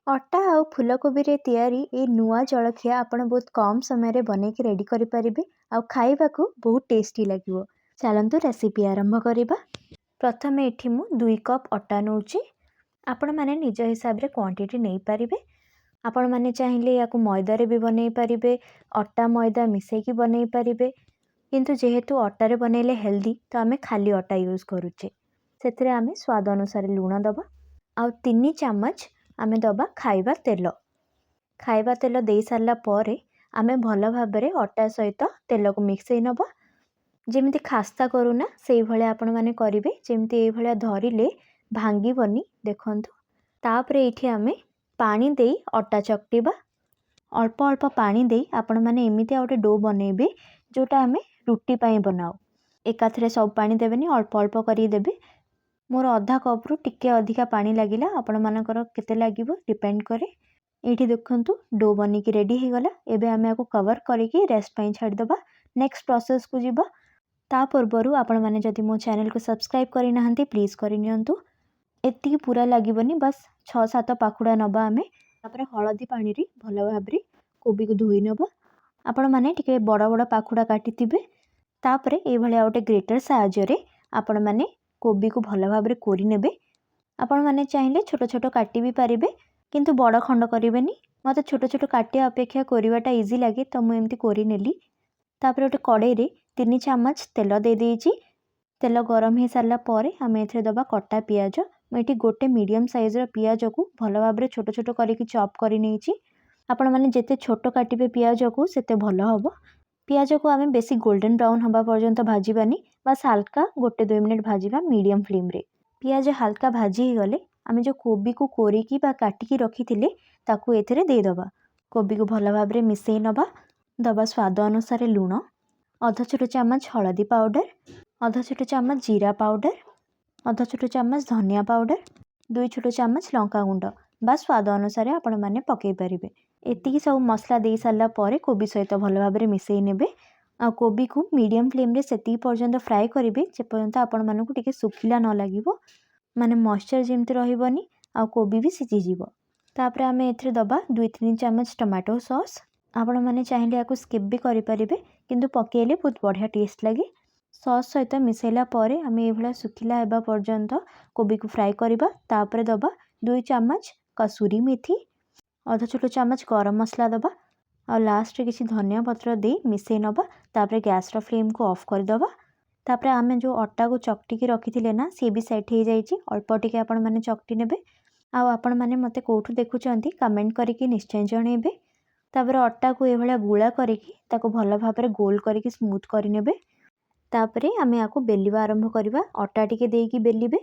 ଅଟା ଆଉ ଫୁଲକୋବିରେ ତିଆରି ଏଇ ନୂଆ ଜଳଖିଆ ଆପଣ ବହୁତ କମ୍ ସମୟରେ ବନେଇକି ରେଡ଼ି କରିପାରିବେ ଆଉ ଖାଇବାକୁ ବହୁତ ଟେଷ୍ଟି ଲାଗିବ। ଚାଲନ୍ତୁ, ରେସିପି ଆରମ୍ଭ କରିବା। ପ୍ରଥମେ ଏଠି ମୁଁ 2 କପ୍ ଅଟା ନେଉଛି। ଆପଣମାନେ ନିଜ ହିସାବରେ କ୍ୱାଣ୍ଟିଟି ନେଇପାରିବେ। ଆପଣମାନେ ଚାହିଁଲେ ୟାକୁ ମଇଦାରେ ବି ବନେଇ ପାରିବେ, ଅଟା ମଇଦା ମିଶାଇକି ବନେଇ ପାରିବେ। କିନ୍ତୁ ଯେହେତୁ ଅଟାରେ ବନେଇଲେ ହେଲ୍ଦି, ତ ଆମେ ଖାଲି ଅଟା ୟୁଜ୍ କରୁଛେ। ସେଥିରେ ଆମେ ସ୍ୱାଦ ଅନୁସାରେ ଲୁଣ ଦେବା ଆଉ 3 ଚାମଚ ଆମେ ଦେବା ଖାଇବା ତେଲ। ଖାଇବା ତେଲ ଦେଇସାରିଲା ପରେ ଆମେ ଭଲ ଭାବରେ ଅଟା ସହିତ ତେଲକୁ ମିଶାଇ ନେବା। ଯେମିତି ଖାସ୍ତା କରୁନା, ସେଇଭଳିଆ ଆପଣମାନେ କରିବେ, ଯେମିତି ଏଇଭଳିଆ ଧରିଲେ ଭାଙ୍ଗିବନି। ଦେଖନ୍ତୁ, ତାପରେ ଏଇଠି ଆମେ ପାଣି ଦେଇ ଅଟା ଚକଟିବା। ଅଳ୍ପ ଅଳ୍ପ ପାଣି ଦେଇ ଆପଣମାନେ ଏମିତି ଆଉ ଗୋଟେ do ବନେଇବେ, ଯେଉଁଟା ଆମେ ରୁଟି ପାଇଁ ବନାଉ। ଏକାଥରେ ସବୁ ପାଣି ଦେବେନି, ଅଳ୍ପ ଅଳ୍ପ କରିକି ଦେବେ। ମୋର ଅଧା କପ୍ରୁ ଟିକେ ଅଧିକା ପାଣି ଲାଗିଲା। ଆପଣମାନଙ୍କର କେତେ ଲାଗିବ ଡିପେଣ୍ଡ କରେ। ଏଇଠି ଦେଖନ୍ତୁ, do ବନିକି ରେଡ଼ି ହେଇଗଲା। ଏବେ ଆମେ ୟାକୁ କଭର୍ କରିକି ରେଷ୍ଟ ପାଇଁ ଛାଡ଼ିଦେବା। ନେକ୍ସଟ ପ୍ରୋସେସ୍କୁ ଯିବା। ତା ପୂର୍ବରୁ ଆପଣମାନେ ଯଦି ମୋ ଚ୍ୟାନେଲକୁ ସବସ୍କ୍ରାଇବ୍ କରିନାହାନ୍ତି, ପ୍ଲିଜ୍ କରିନିଅନ୍ତୁ। ଏତିକି ପୁରା ଲାଗିବନି, ବାସ୍ 6-7 ପାଖୁଡ଼ା ନେବା ଆମେ। ତାପରେ ହଳଦୀ ପାଣିରେ ଭଲ ଭାବରେ କୋବିକୁ ଧୋଇ ନେବା। ଆପଣମାନେ ଟିକେ ବଡ଼ ବଡ଼ ପାଖୁଡ଼ା କାଟିଥିବେ। ତାପରେ ଏଇଭଳିଆ ଗୋଟେ ଗ୍ରେଟର୍ ସାହାଯ୍ୟରେ ଆପଣମାନେ କୋବିକୁ ଭଲ ଭାବରେ କୋରି ନେବେ। ଆପଣମାନେ ଚାହିଁଲେ ଛୋଟ ଛୋଟ କାଟି ବି ପାରିବେ, କିନ୍ତୁ ବଡ଼ ଖଣ୍ଡ କରିବେନି। ମୋତେ ଛୋଟ ଛୋଟ କାଟିବା ଅପେକ୍ଷା କୋରିବାଟା ଇଜି ଲାଗେ, ତ ମୁଁ ଏମିତି କୋରି ନେଲି। ତାପରେ ଗୋଟେ କଡ଼େଇରେ 3 ଚାମଚ ତେଲ ଦେଇଦେଇଛି। ତେଲ ଗରମ ହେଇସାରିଲା ପରେ ଆମେ ଏଥିରେ ଦେବା କଟା ପିଆଜ। ମୁଁ ଏଠି ଗୋଟେ ମିଡ଼ିୟମ୍ ସାଇଜ୍ର ପିଆଜକୁ ଭଲ ଭାବରେ ଛୋଟ ଛୋଟ କରିକି ଚପ୍ କରି ନେଇଛି। ଆପଣମାନେ ଯେତେ ଛୋଟ କାଟିବେ ପିଆଜକୁ, ସେତେ ଭଲ ହେବ। ପିଆଜକୁ ଆମେ ବେଶୀ ଗୋଲ୍ଡେନ୍ ବ୍ରାଉନ୍ ହେବା ପର୍ଯ୍ୟନ୍ତ ଭାଜିବାନି, ବାସ୍ ହାଲକା 1-2 ମିନିଟ୍ ଭାଜିବା ମିଡ଼ିୟମ୍ ଫ୍ଲେମ୍ରେ। ପିଆଜ ହାଲକା ଭାଜି ହେଇଗଲେ ଆମେ ଯେଉଁ କୋବିକୁ କୋରିକି ବା କାଟିକି ରଖିଥିଲେ, ତାକୁ ଏଥିରେ ଦେଇଦେବା। କୋବିକୁ ଭଲ ଭାବରେ ମିଶାଇ ନେବା। ଦେବା ସ୍ୱାଦ ଅନୁସାରେ ଲୁଣ, ଅଧ ଛୋଟ ଚାମଚ ହଳଦୀ ପାଉଡ଼ର, ଅଧ ଛୋଟ ଚାମଚ ଜିରା ପାଉଡ଼ର, ଅଧ ଛୋଟ ଚାମଚ ଧନିଆ ପାଉଡ଼ର, 2 ଛୋଟ ଚାମଚ ଲଙ୍କା ଗୁଣ୍ଡ ବା ସ୍ୱାଦ ଅନୁସାରେ ଆପଣମାନେ ପକାଇ ପାରିବେ। ଏତିକି ସବୁ ମସଲା ଦେଇ ସାରିଲା ପରେ କୋବି ସହିତ ଭଲ ଭାବରେ ମିଶାଇ ନେବେ ଆଉ କୋବିକୁ ମିଡ଼ିୟମ୍ ଫ୍ଲେମ୍ରେ ସେତିକି ପର୍ଯ୍ୟନ୍ତ ଫ୍ରାଏ କରିବେ, ଯେପର୍ଯ୍ୟନ୍ତ ଆପଣମାନଙ୍କୁ ଟିକେ ଶୁଖିଲା ନ ଲାଗିବ, ମାନେ ମଏଶ୍ଚର୍ ଯେମିତି ରହିବନି ଆଉ କୋବି ବି ସିଝିଯିବ। ତାପରେ ଆମେ ଏଥିରେ ଦେବା 2-3 ଚାମଚ ଟମାଟୋ ସସ୍। ଆପଣମାନେ ଚାହିଁଲେ ୟାକୁ ସ୍କିପ୍ ବି କରିପାରିବେ, କିନ୍ତୁ ପକାଇଲେ ବହୁତ ବଢ଼ିଆ ଟେଷ୍ଟ ଲାଗେ। ସସ୍ ସହିତ ମିଶାଇଲା ପରେ ଆମେ ଏଇଭଳିଆ ଶୁଖିଲା ହେବା ପର୍ଯ୍ୟନ୍ତ କୋବିକୁ ଫ୍ରାଏ କରିବା। ତାପରେ ଦେବା 2 ଚାମଚ କସୁରୀ ମେଥି, ଅଧ ଛୋଟ ଚାମଚ ଗରମ ମସଲା ଦେବା ଆଉ ଲାଷ୍ଟରେ କିଛି ଧନିଆ ପତ୍ର ଦେଇ ମିଶାଇ ନେବା। ତାପରେ ଗ୍ୟାସ୍ର ଫ୍ଲେମ୍କୁ ଅଫ୍ କରିଦେବା। ତାପରେ ଆମେ ଯେଉଁ ଅଟାକୁ ଚକଟିକି ରଖିଥିଲେ ନା, ସିଏ ବି ସେଟ୍ ହେଇଯାଇଛି। ଅଳ୍ପ ଟିକେ ଆପଣମାନେ ଚକଟି ନେବେ। ଆଉ ଆପଣମାନେ ମୋତେ କେଉଁଠୁ ଦେଖୁଛନ୍ତି, କମେଣ୍ଟ କରିକି ନିଶ୍ଚୟ ଜଣାଇବେ। ତାପରେ ଅଟାକୁ ଏଇଭଳିଆ ଗୁଳା କରିକି ତାକୁ ଭଲ ଭାବରେ ଗୋଲ କରିକି ସ୍ମୁଥ୍ କରିନେବେ। ତାପରେ ଆମେ ୟାକୁ ବେଲିବା ଆରମ୍ଭ କରିବା। ଅଟା ଟିକେ ଦେଇକି ବେଲିବେ,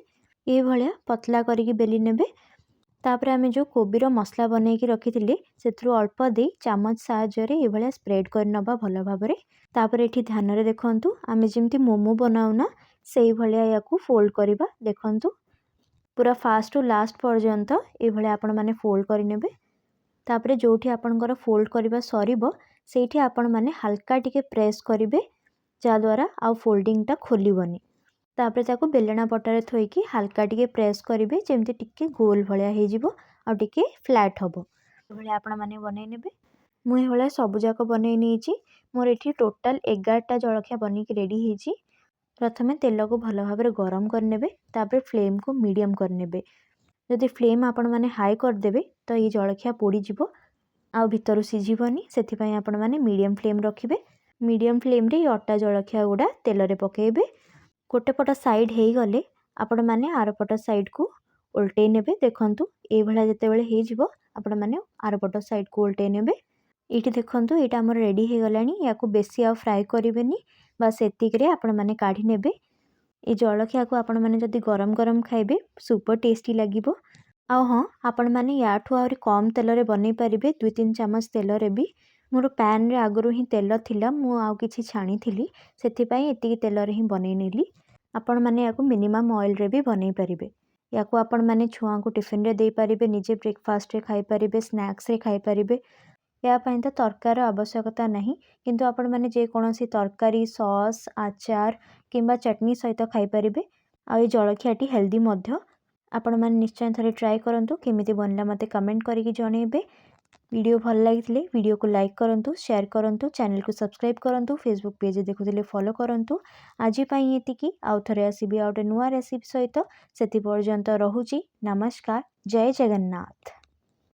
ଏଇଭଳିଆ ପତଲା କରିକି ବେଲି ନେବେ। ତାପରେ ଆମେ ଯେଉଁ କୋବିର ମସଲା ବନେଇକି ରଖିଥିଲେ, ସେଥିରୁ ଅଳ୍ପ ଦେଇ ଚାମଚ ସାହାଯ୍ୟରେ ଏଇଭଳିଆ ସ୍ପ୍ରେଡ଼୍ କରିନେବା ଭଲ ଭାବରେ। ତାପରେ ଏଠି ଧ୍ୟାନରେ ଦେଖନ୍ତୁ, ଆମେ ଯେମିତି ମୋମୋ ବନାଉ ନା, ସେଇଭଳିଆ ୟାକୁ ଫୋଲ୍ଡ କରିବା। ଦେଖନ୍ତୁ, ପୁରା ଫାଷ୍ଟରୁ ଲାଷ୍ଟ ପର୍ଯ୍ୟନ୍ତ ଏଇଭଳିଆ ଆପଣମାନେ ଫୋଲ୍ଡ କରିନେବେ। ତାପରେ ଯେଉଁଠି ଆପଣଙ୍କର ଫୋଲ୍ଡ କରିବା ସରିବ, ସେଇଠି ଆପଣମାନେ ହାଲକା ଟିକେ ପ୍ରେସ୍ କରିବେ, ଯାହାଦ୍ୱାରା ଆଉ ଫୋଲ୍ଡିଂଟା ଖୋଲିବନି। ତାପରେ ତାକୁ ବେଲଣା ପଟାରେ ଥୋଇକି ହାଲକା ଟିକେ ପ୍ରେସ୍ କରିବେ, ଯେମିତି ଟିକେ ଗୋଲ ଭଳିଆ ହେଇଯିବ ଆଉ ଟିକେ ଫ୍ଲାଟ୍ ହେବ। ଏଭଳିଆ ଆପଣମାନେ ବନେଇ ନେବେ। ମୁଁ ଏଭଳିଆ ସବୁଯାକ ବନେଇ ନେଇଛି। ମୋର ଏଠି ଟୋଟାଲ୍ 11ଟା ଜଳଖିଆ ବନେଇକି ରେଡ଼ି ହେଇଛି। ପ୍ରଥମେ ତେଲକୁ ଭଲ ଭାବରେ ଗରମ କରିନେବେ। ତାପରେ ଫ୍ଲେମ୍କୁ ମିଡ଼ିୟମ୍ କରିନେବେ। ଯଦି ଫ୍ଲେମ୍ ଆପଣମାନେ ହାଇ କରିଦେବେ, ତ ଏଇ ଜଳଖିଆ ପୋଡ଼ିଯିବ ଆଉ ଭିତରୁ ସିଝିବନି। ସେଥିପାଇଁ ଆପଣମାନେ ମିଡ଼ିୟମ୍ ଫ୍ଲେମ୍ ରଖିବେ। ମିଡ଼ିୟମ୍ ଫ୍ଲେମ୍ରେ ଏଇ ଅଟା ଜଳଖିଆ ଗୁଡ଼ା ତେଲରେ ପକାଇବେ। ଗୋଟେ ପଟ ସାଇଡ଼୍ ହେଇଗଲେ ଆପଣମାନେ ଆର ପଟ ସାଇଡ଼୍କୁ ଓଲଟେଇ ନେବେ। ଦେଖନ୍ତୁ, ଏଇଭଳିଆ ଯେତେବେଳେ ହେଇଯିବ, ଆପଣମାନେ ଆର ପଟ ସାଇଡ଼୍କୁ ଓଲଟେଇ ନେବେ। ଏଇଠି ଦେଖନ୍ତୁ, ଏଇଟା ଆମର ରେଡ଼ି ହେଇଗଲାଣି। ୟାକୁ ବେଶୀ ଆଉ ଫ୍ରାଏ କରିବେନି, ବାସ୍ ଏତିକିରେ ଆପଣମାନେ କାଢ଼ି ନେବେ। ଏ ଜଳଖିଆକୁ ଆପଣମାନେ ଯଦି ଗରମ ଗରମ ଖାଇବେ, ସୁପର ଟେଷ୍ଟି ଲାଗିବ। ଆଉ ହଁ, ଆପଣମାନେ ୟାଠୁ ଆହୁରି କମ୍ ତେଲରେ ବନେଇ ପାରିବେ, 2-3 ଚାମଚ ତେଲରେ ବି। ମୋର ପ୍ୟାନ୍ରେ ଆଗରୁ ହିଁ ତେଲ ଥିଲା, ମୁଁ ଆଉ କିଛି ଛାଣିଥିଲି, ସେଥିପାଇଁ ଏତିକି ତେଲରେ ହିଁ ବନେଇ ନେଲି। ଆପଣମାନେ ୟାକୁ ମିନିମମ୍ ଅଏଲ୍ରେ ବି ବନେଇ ପାରିବେ। ୟାକୁ ଆପଣମାନେ ଛୁଆଙ୍କୁ ଟିଫିନରେ ଦେଇପାରିବେ, ନିଜେ ବ୍ରେକଫାଷ୍ଟରେ ଖାଇପାରିବେ, ସ୍ନାକ୍ସରେ ଖାଇପାରିବେ। ଏହା ପାଇଁ ତ ତରକାରୀର ଆବଶ୍ୟକତା ନାହିଁ, କିନ୍ତୁ ଆପଣମାନେ ଯେକୌଣସି ତରକାରୀ, ସସ୍, ଆଚାର କିମ୍ବା ଚଟନି ସହିତ ଖାଇପାରିବେ। ଆଉ ଏ ଜଳଖିଆଟି ହେଲ୍ଦି ମଧ୍ୟ। ଆପଣମାନେ ନିଶ୍ଚୟ ଥରେ ଟ୍ରାଏ କରନ୍ତୁ। କେମିତି ବନିଲା ମୋତେ କମେଣ୍ଟ କରିକି ଜଣାଇବେ। ଭିଡ଼ିଓ ଭଲ ଲାଗିଥିଲେ ଭିଡ଼ିଓକୁ ଲାଇକ୍ କରନ୍ତୁ, ସେୟାର କରନ୍ତୁ, ଚ୍ୟାନେଲକୁ ସବସ୍କ୍ରାଇବ୍ କରନ୍ତୁ। ଫେସବୁକ୍ ପେଜ୍ ଦେଖୁଥିଲେ ଫଲୋ କରନ୍ତୁ। ଆଜି ପାଇଁ ଏତିକି। ଆଉ ଥରେ ଆସିବି ଆଉ ଗୋଟେ ନୂଆ ରେସିପି ସହିତ। ସେଥି ପର୍ଯ୍ୟନ୍ତ ରହୁଛି। ନମସ୍କାର, ଜୟ ଜଗନ୍ନାଥ।